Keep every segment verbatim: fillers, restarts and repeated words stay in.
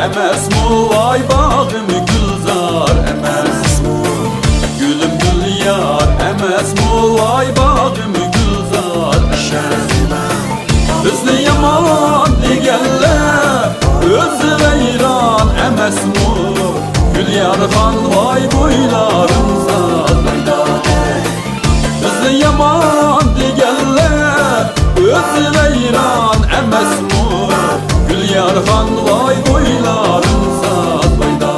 ئەمەسمۇ ۋاي باغرىم گۈلزار، ئەمەسمۇ گۈلۈم گۈليار، ئەمەسمۇ ۋاي باغرىم گۈلزار، ئەمەسمۇ. بىزنى يامان دېگەنلەر ئۆزى ۋەيران، ئەمەسمۇ گۈليارخان ۋاي بويلارىم زادايدا. بىزنى يامان دېگەنلەر ئۆزى ۋەيران، ئەمەسمۇ گۈليارخان ۋاي بويلارىم زادايدا.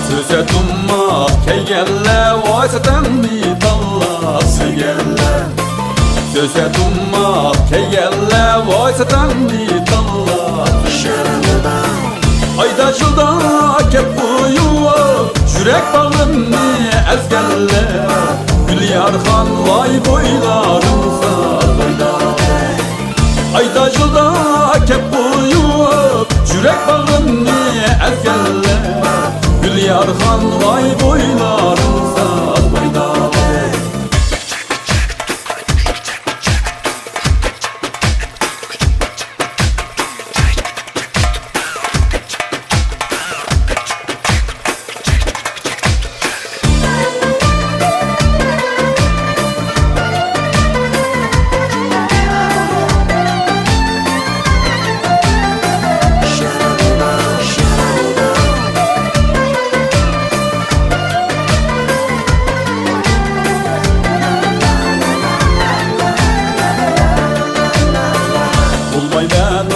سۆزە تۇماق كەيگەنلەر ۋاي سەتەڭنى تاللاپ سۆيگەنلەر. سۆزە تۇماق كەيگەنلەر ۋاي سەتەڭنى تاللاپ سۆيگەنلەر. ئايدا يىلدا كەپ قويۇپ يۈرەك باغرىمنى ئەزگەنلەر. گۈليارخان ۋاي بويلارىم زادايدا. ئايدا يىلدا كەپ قويۇپ يۈرەك باغرىمنى ئەزگەنلەر. گۈليارخان ۋاي بويلارىم زادايدا. بولمايمەن،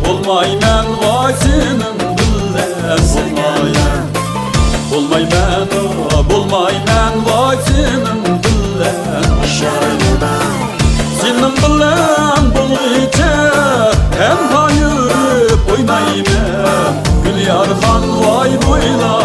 بولمايمەن ۋاي سېنىڭ بىلەن، بولمايمەن. بولمايمەن، بولمايمەن ۋاي سېنىڭ بىلەن. سېنىڭ بىلەن بولغىچە تەنھا يۈرۈپ ئوينايمەن. گۈليارخان ۋاي بويلار